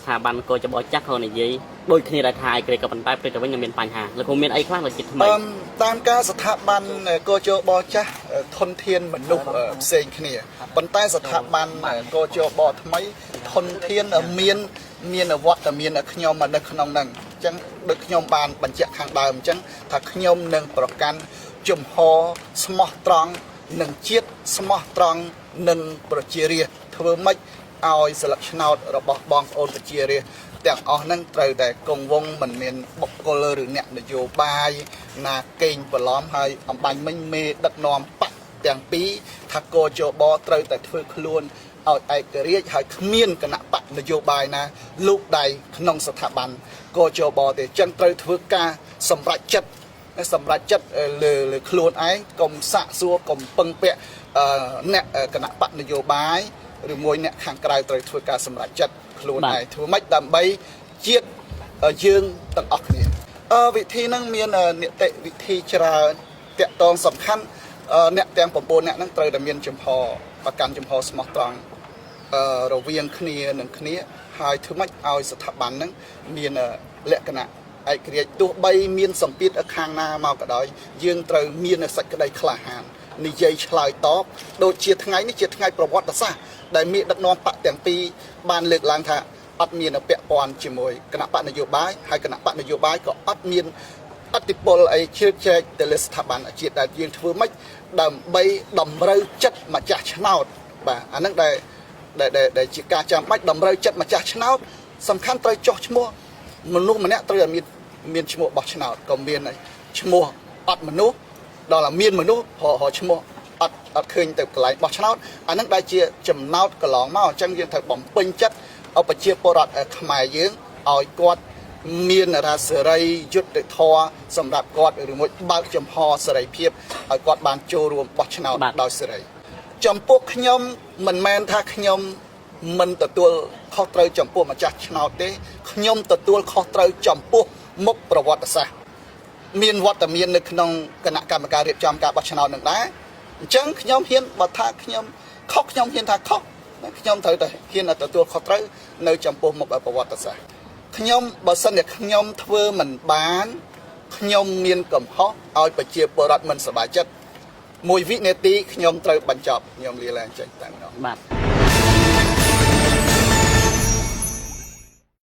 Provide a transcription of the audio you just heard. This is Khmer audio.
ស្ថាប័នកោចបចាស់ក៏និយាយដូចគ្នាដែរថាឯករាជ្យក៏ប៉ុន្តែព្រឹកទៅវិញនឹងមានបញ្ហាលោកគ្រូមានអីខ្លះដែលជាថ្មី អឺមតាមការស្ថាប័នកជបចាស់ធនធានមនុស្សផ្សេងគ្នាប៉ុន្តែស្ថាប័នកជបថ្មីធនធានមានមានវត្តមានខ្ញុំនៅក្នុងហ្នឹងអញ្ចឹងដូចខ្ញុំបានបញ្ជាក់ខាងដើមអញ្ចឹងថាខ្ញុំនឹងប្រកាន់ជំហរស្មោះត្រង់នឹងជាតិស្មោះត្រង់នឹងប្រជារាស្ត្រធ្វើម៉េចឲ្យស្លឹកឆ្នោតរបស់បងប្អូនប្រជារាស្ត្រទាំងអស់ហ្នឹងត្រូវតែគង់វង្សមិនមានបុគ្គលឬអ្នកនយោបាយណាកេងបន្លំហើយអំបញ្ញមិញមេដឹកនាំបកទាំងពីរថាកោជបត្រូវតែធ្វើខ្លួនឲ្យឯករាជ្យហើយគ្មានគណៈបកនយោបាយណាលូកដៃក្នុងស្ថាប័នកោជបទេចឹងត្រូវធ្វើការសម្រេចចិត្តសម្រាប់ចិត្តលើលើខ្លួនឯងកុំសាកសួរកុំពឹងពាក់អ្នកគណៈបកនយោបាយឬមួយអ្នកខាងក្រៅត្រូវធ្វើការសម្រេចចិត្តខ្លួនឯងធ្វើម៉េចដើម្បីជាតិយើងទាំងអស់គ្នាអឺវិធីហ្នឹងមាននីតិវិធីច្រើនតាក់ទងសំខាន់អ្នកទាំង9អ្នកហ្នឹងត្រូវតែមានចំហប្រកាន់ចំហស្មោះត្រង់រវាងគ្នានឹងគ្នាហើយធ្វើម៉េចឲ្យស្ថាប័នហ្នឹងមានលក្ខណៈឯករាជ្យទោះបីមានសម្ពាធខាងណាមកក៏ដោយយើងត្រូវមានសេចក្តីក្លាហាននិយាយឆ្លើយតបដូចជាថ្ងៃនេះជាថ្ងៃប្រវត្តិសាស្ត្រដែលមានដឹកនាំបកទាំងពីរបានលើកឡើងថាអត់មានពាក់ព័ន្ធជាមួយគណៈបកនយោបាយហើយគណៈបកនយោបាយក៏អត់មានអតិពលអីជ្រៀតជ្រែកទៅលើស្ថាប័នជាតិដែលយើងធ្វើម៉េចដើម្បីតម្រូវចិត្តម្ចាស់ឆ្នោតបាទអាហ្នឹងដែលដែលជាការចាំបាច់តម្រូវចិត្តម្ចាស់ឆ្នោតសំខាន់ត្រូវចោះឈ្មោះមនុស្សម្នាក់ត្រូវតែមានមានឈ្មោះបោះឆ្នោតក៏មានឈ្មោះអត់មនុស្សដល់តែមានមនុស្សហរឈ្មោះអត់អត់ឃើញទៅកន្លែងបោះឆ្នោតអាហ្នឹងដែលជាចំណោទកន្លងមកអញ្ចឹងយើងត្រូវបំពេញចិត្តឲ្យប្រជាពលរដ្ឋខ្មែរយើងឲ្យគាត់មានរាសេរីយុត្តិធម៌សម្រាប់គាត់ឬមួយបើកចំហសេរីភាពឲ្យគាត់បានចូលរួមបោះឆ្នោតដោយសេរីចំពោះខ្ញុំមិនមែនថាខ្ញុំមិនទទួលខុសត្រូវចំពោះម្ចាស់ឆ្នោតទេខ្ញុំទទួលខុសត្រូវចំពោះមុខប្រវត្តិសាស្ត្រមានវត្តមាននៅក្នុងគណៈកម្មការរៀបចំការបោះឆ្នោតនឹងដែរអញ្ចឹងខ្ញុំហ៊ានបើថាខ្ញុំខុសខ្ញុំហ៊ានថាខុសខ្ញុំត្រូវតែហ៊ានទទួលខុសត្រូវនៅចំពោះមុខប្រវត្តិសាស្ត្រខ្ញុំបើសិនជាខ្ញុំធ្វើមិនបានខ្ញុំមានកំហុសឲ្យប្រជាពលរដ្ឋមិនសប្បាយចិត្តមួយវិនាទីខ្ញុំត្រូវបញ្ចប់ខ្ញុំលាលែងចេញតែម្ដង បាទ។